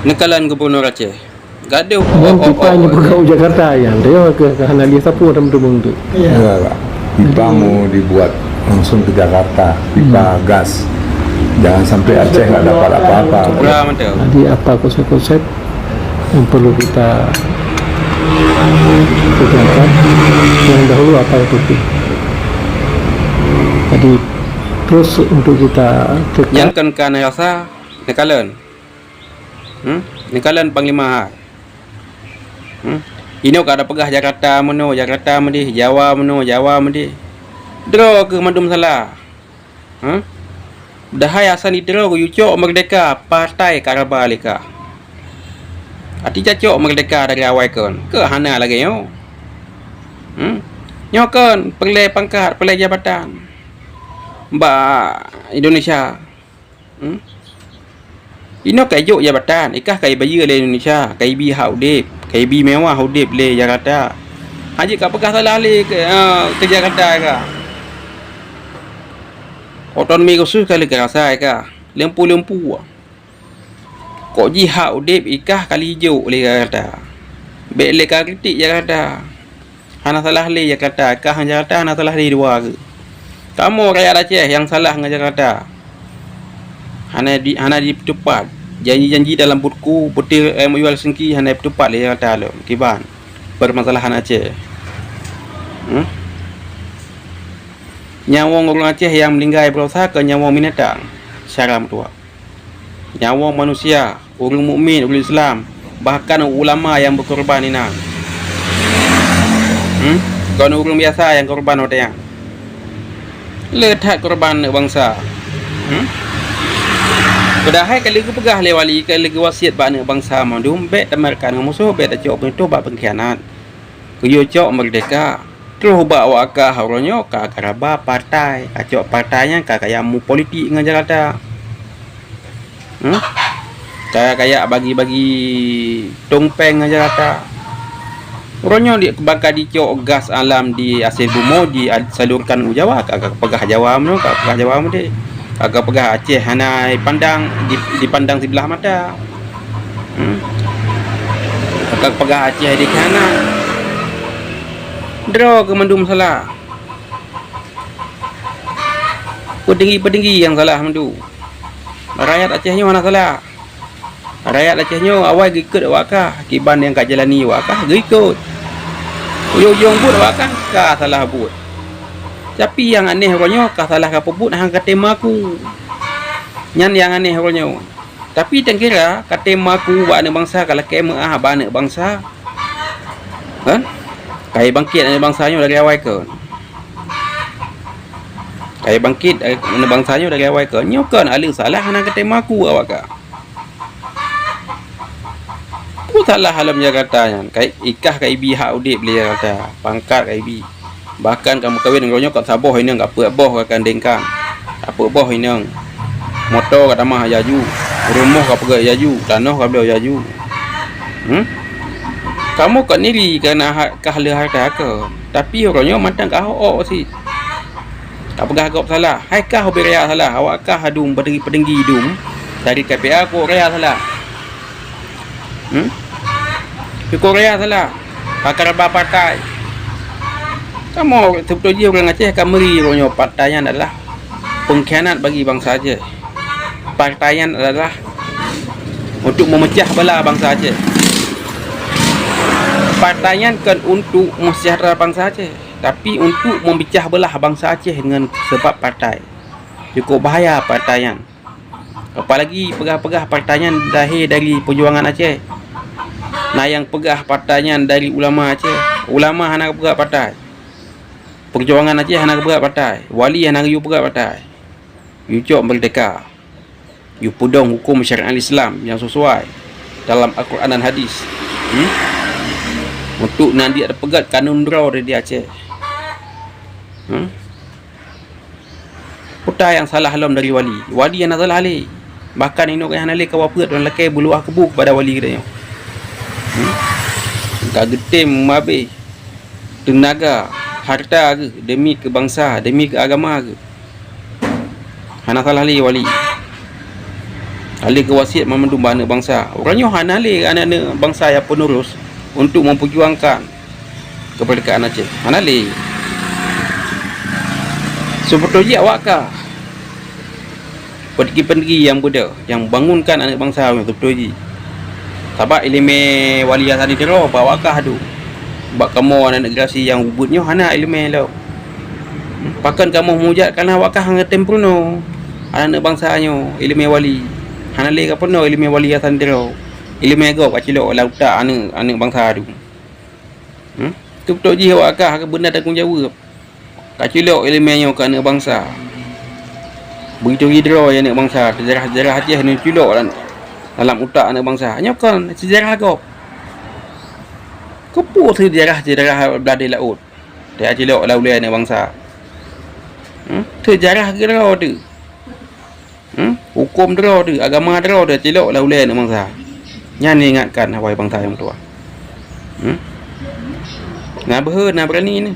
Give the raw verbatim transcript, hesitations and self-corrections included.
Neukalon Gubernur Aceh. Gadoh. Dan pipa ini bukan Jakarta yang dia ke hana dia sapu dalam tu. Ya. Enggak, enggak. Pipa mau dibuat langsung ke Jakarta, pipa gas. Jangan sampai Aceh nggak dapat apa-apa. Jadi apa konsep-konsep yang perlu kita kerjakan, yang dahulu apa itu. Jadi terus untuk kita. Nyang kan, kan rasa neukalon. Hmm? Neukalon Panglima hai. Hmm? Inoe ka ada peugah Jakarta meunoe, Jakarta meudeh, Jawa meunoe, Jawa meudeh. Droe keuh mandum salah. Hmm? Padahai asai droe keuh yue cok meurdeka, partai ka raba lé kah. Até cacok meurdeka dari awai kon, keuh hana lagée nyoe. Hmm? Nyoe kon peureulée pangkat, peureulée jabatan bak Indonesia. Hmm? Inoe ka jok jabatan, ikah ka ibayeue lé Indonesia, ka ibi hak udeb, ka ibi mewah udeb lé Jakarta. Hana jeuet ka peugah salah lé ke, eh, ke Jakarta ka. Otonomi khusus ka lheueh ka rasa ka, lempu-lempu. Kok jih hak udeb ikah ka lheueh jok lé Jakarta. Bék lé ka kritik Jakarta. Hana salah lé Jakarta, kah ngon Jakarta hana salah lé dua keuh. Kamoe rakyat Aceh nyang salah ngon Jakarta. Hana di, hana jipeutupat. Janji-janji dalam buku, peutir M O U Helsinki hana jipeutupat lé Jakarta lom. Kiban permasalahan Aceh. Hmm? Nyawöng ureuëng Aceh nyang meuninggai beudosa keu nyawöng binatang. Syara meutuwah. Nyawöng manusia, ureuëng mukmin, ureuëng Islam, bahkan ulama nyang beukorban inan. Hmm? Kon ureuëng biasa nyang korban watée nyan. Le that korban aneuk bansa. Hmm? Padahai ka lheueh geupeugah lé wali, ka lheueh geuwasiet bak aneuk bansa mandum, bék tameureukan ngon musoh, bék tacok beuntoh bak peungkhianat. Geuyue cok meurdeka. Troh bak awak kah uroe nyoe ka, ka raba partai, ka cok partai nyan ka kaya mupolitik ngon Jakarta. Hmm? Ka kaya bagi-bagi tong péng ngon Jakarta. Uroe nyoe di, baka dicok gas alam di asai bumoe disalurkan u Jawa, ka, ka peugah Jawa meunoe, ka peugah Jawa meudeh. Ka, ka peugah Aceh hana dipandang, di, dipandang siblah mata. Hmm? Ka, ka peugah Aceh dikhianat. Droe keuh mandum salah. Petinggi-petinggi nyang salah mandum. Rakyat Aceh nyoe hana salah. Rakyat Aceh nyoe awai geuikot awak kah, kiban nyang ka jalani awak kah geuikot. Ujong-ujong buet awak kah ka salah buet. Tapi nyang aneh uroe nyoe ka salah ka peubuet hana katem maku. Nyan nyang aneh uroe nyoe. Tapi tangkira katem maku bak aneuk bansa, ka lakée meuáh bak aneuk bansa. Kan? Ka ibangkét aneuk bansa nyoe dari awai kon. Ka ibangkét aneuk bansa nyoe dari awai kon. Nyoe kon aleuh salah hana katem maku awak kah. Peue salah lom Jakarta nyan? Ka ikah ka ibi hak udeb lé Jakarta, pangkat ka ibi. Bahkan ka meukawen ngon nyoe ka saboh inong, ka peuet boh ka kandeng kan. Ka peuet boh inong. Moto ka tamah laju, rumoh ka peugöt laju, tanoh ka bloe laju. Hmm? Kamoe kon iri kareuna ha-, kah le hareuta kon, tapi uroe nyoe mantong ka ho-, ôk cit. Ka peugah gob salah, hai kah ubé raya salah, awak kah dum peudenggi-peudenggi dum dari K P A kok raya salah. Hmm? Di Korea salah, pakar ba partai. Kamoe seubeutôi jih ureuëng Aceh ka meuri uroe nyoe partai nyan adalah pengkhianat bagi bansa Aceh. Partai nyan adalah untuk memecah belah bansa Aceh. Partai nyan kon untuk meuseujahtera bansa Aceh, tapi untuk memecah belah bansa Aceh dengan sebab partai. Cukup bahaya partai nyan. Apalagi peugah-peugah partai nyan lahé dari peujuangan Aceh. Na nyang peugah partai nyan dari ulama Aceh. Ulama hana geupeugah partai. Peujuangan Aceh hana geupeugah partai. Wali hana geuyue peugah partai. Yue cok meurdeka. Yue peudong huköm syariat Islam nyang sesuai dalam Al-Quran dan Hadis. Hmm? Untuk nan diat peugöt kanun droe di Aceh. Hmm? Peue nyang salah lom dari wali? Wali hana salah lé. Bahkan inong hana lé kawa peuet dan lakée beuluwah kubu kepada wali geutanyoe. Hmm? Ka geutem meuabéh teunaga, hareuta geuh demi keu bansa, demi keu agama geuh. Hana salah lé wali. Ka lheueh geuwasiet mandum bak aneuk bansa. Uroe nyoe hana lé aneuk-aneuk bansa nyang peunurus untuk memperjuangkan kemerdekaan Aceh. Hana lé. Seubeutôi jih awak kah petinggi-petinggi nyang beudôh, nyang bangunkan aneuk bansa nyoe seubeutôi jih. Sabab iéleumé Wali Hasan Tiro bak awak kah tu. Bak kamoe aneuk-aneuk generasi nyang ubit nyoe hana iéleumé lom. Pakon kamoe meujak kana awak kah ngon tem peurunoe aneuk bansa nyoe iéleumé Wali. Hana lé ka peurunoe iéleumé Wali Hasan Tiro. Iéleumé gob ka cilok lam utak aneuk, aneuk bansa tu. Hmm? Seubeutôi jih awak kah beuna tanggong jaweueb. Ka cilok iéleumé nyoe keu aneuk bansa. Begitu jidroe aneuk bansa, sejarah-sejarah Aceh nyoe cilok lam, dalam utak aneuk bansa. Nyoe kon sejarah gob. Keupeue sejarah-sejarah blah di laôt? Tacilok lam ulèe aneuk bansa. Hmm? Sejarah keudroe teuh. Hmm? Huköm droe teuh, agama droe teuh, cilok lam ulèe aneuk bansa. Nyan ingatkan, wahai bansa nyang tuha. Hmm? Na beuhe, na beurani ni.